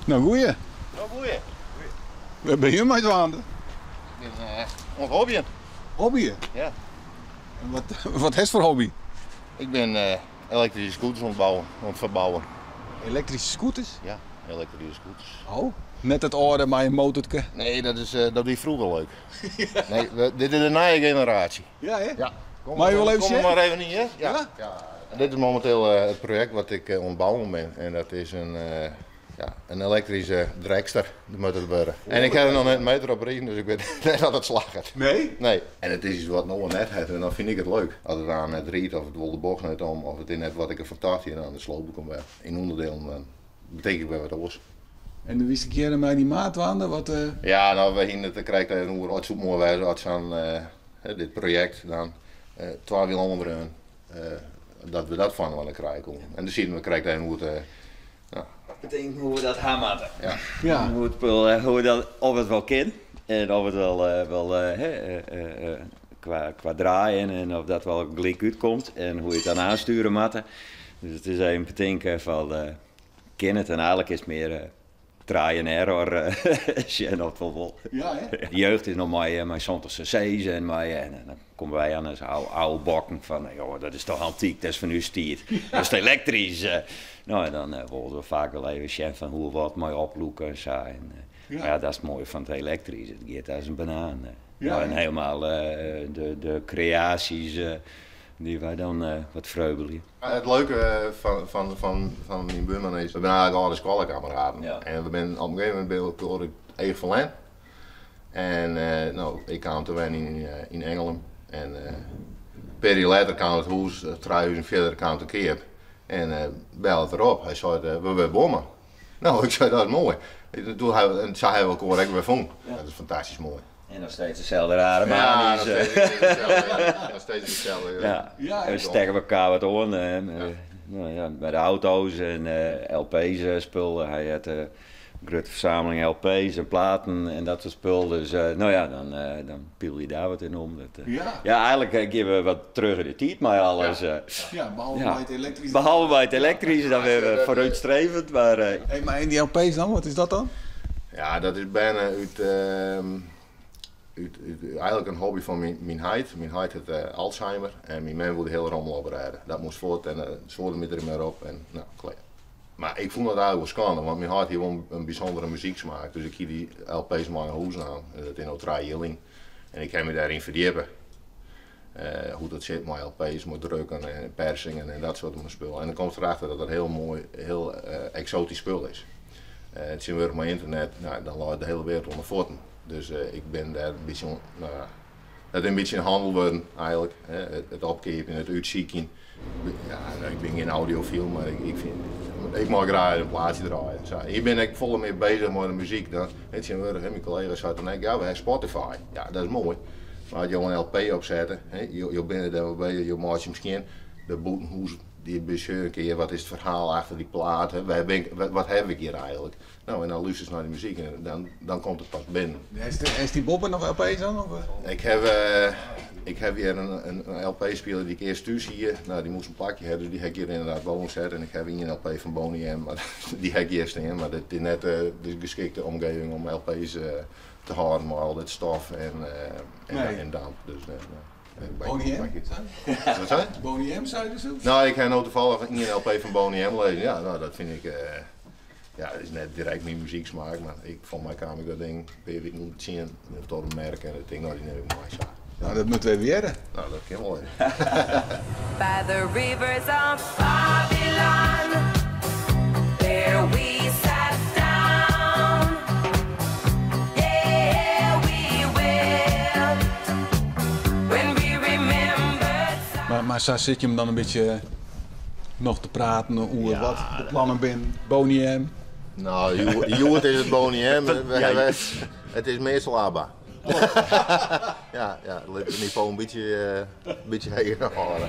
No goeie. No goeie. Wêr binne jim mei dwaande? Ik bin oan it hobbyen. Hobbyen? Ja. En wat, wat hast foar hobby? Ik bin elektryske scooters oan it bouwen, oan it ferbouwen. Elektryske scooters? Ja, elektryske scooters. Oh, net it âlde mei in motorke? Nee, dat, is, dat wie froeger leuk. Nee, dit is de nije generaasje. Ja, hè? Ja. Kom, Mei je wol even kom sjen? mar even yn, hè? Ja? Ja. Dit is momenteel it projekt wat ik oan it bouwen bin. En dat is in, ja, in elektryske dragster, dat moat it wurde. En ik ha der noch net in meter op riden, dus ik wit net oft it slagget. Nee? Nee. En it is iets wat no net hat en dan fyn ik it leuk. As it aan net riidt of it wol de bocht net om of it is net wat ik derfan tocht hie, dan sloop ik him wer yn ûnderdielen. Dan betink ik wer wat oars. En do wiest in kear mei dyn maat dwaande, wat? Ja, no, we hiene it krekt even oer, it soe moai wêze as sa'n, dit projekt dan twa wiel oandreaun, dat we dat foarinoar krije koene. En dêr sieten we krekt even oer te, ja. Betinken hoe't we dat ha moatte. Ja. Ja. Hoe it spul, hoe dat, of it wol kin en of it wol, wol hè, kwa, kwa draaien en of dat wol gelyk útkomt en hoe je it dan aansturen moatte. Dus it is even betinken fan kin it en eigentlik is it mear try and error sjen oft it wol wol. Ja, hè? De jeugd is noch mei 70 cc's en mei, en dan komme wy oan as oude bokken fan, joh, dat is toch antyk, dat is fan ús tiid. Dat is elektrysk. No, en dan wolle we faak wol even sjen fan hoe wat mei oplûke en sa. En, Ja. mar ja, dat is it moaie fan it elektrysk, it giet as in banaan. Ja, En helemaal de kreaasjes dy't wy dan wat freubelje. It leuke fan myn buorman is, we binne eigentlik âlde skoallekameraden. Ja. En we binne op in gegeven momint by elkoar út each ferlern. En no, ik kaam te wenjen yn Engelum. En in pear jier letter kaam it hûs, trije huzen fierder, kaam te keap. En bellet er op. Hy sei, we wurde buorman. No, ik sei, dat is moai. Doe ha we, en sa hawwe we elkoar ek wer fûn. Dat is fantastysk moai. En noch steeds deselde rare Ja, manies. noch steeds deselde, ja. Noch steeds deselde, ja. Ja. Ja, En we stekke elkoar wat oan, no ja, by de auto's en LP's spul. Hy hat in grutte fersameling LP's en platen en dat soart spul. Dus no ja, dan piel je dêr wat yn om. Dat, Ja. ja, eigentlik gean we wat terug yn de tiid mei alles. Ja, behalve Ja. mei it elektryske. Behalve mei it elektryske, dan binne we foarútstrevend, mar Hey, mar en dy LP's dan, wat is dat dan? Ja, dat is berne út eigentlik in hobby fan myn heit. Myn heit hat Alzheimer en myn mem woe de hiele rommel oprêde. Dat moast fuort en soademiter der mar op en no, klear. Mar ik fûn dat eigentlik wol skande, want myn heit hie wol in bysûndere muzyksmaak. Dus ik hie dy LP's mei nei hûs naam. En dat is no 3 jier lyn. En ik ha my dêryn ferdjippe. Hoe't dat sit mei LP's, mei drukken en persingen en dat soart spul. En dan komst derachter dat dat heel moai, heel eksoatysk spul is. Tsjintwurdich mei ynternet, no, dan leit de hiele wereld oan de fuotten. Dus ik bin dêr in bytsje oan, no ja, dat is in bytsje in hannel wurden eigentlik. Hè, it opkeapjen, it útsykjen. Ja, no, ik bin gjin audiofyl, mar ik fyn, ik mei graach in plaatsje draaien. Sa, ik bin ek folle mear beuzich mei de muzyk dan, hè, tsjintwurdich, hè, myn kollega sei dan ek, ja, we ha Spotify. Ja, dat is moai. Mar as jo in LP opsette, hè, jo binne dêr wol beuzich, jo meitsje him skjin, de bûtenhûs, dy besjoch in kear, wat is it ferhaal achter dy plaat, hè, wêr bin ik, wat haw ik hjir eigentlik? No, en dan lústerst nei de muzyk en dan komt it pas binnen. Hast dy boppe noch LP's dan? Of? Ik haw hjir in LP-spiler dy't ik earst thús hie. No, dy moast in plakje hawwe, dus dy ha ik hjir ynderdaad boven set. En ik haw ien LP fan Boney M, mar dy ha ik hjir stean. Mar dit is net de geskikte omgeving om LP's te hâlden mei al dit stof Nee. en damp. Dus, nee. Boney M? Wat sei je? Boney M, sei je zo? No, ik ha no tafallich ien LP fan Boney M lêzen. Ja, no, dat fyn ik, ja, dat is net direkt myn muzyksmaak, mar foar my kaam ik dat ding in pear wiken tsjin op de merk en ik tink, no, dy nim ik mei sa. No, dat moatte we even hearre. No, dat kin wol even. By the rivers of Babylon, there we sat down. Yeah, we wept when we remembered. Mar sa sit je him dan in bytsje noch te praten oer Ja. wat de plannen binne. Boney M. No, hjoed is it Boney M. Ja. It is meastal ABBA. Ja, ja, lit it nivo in bytsje heger hâlde.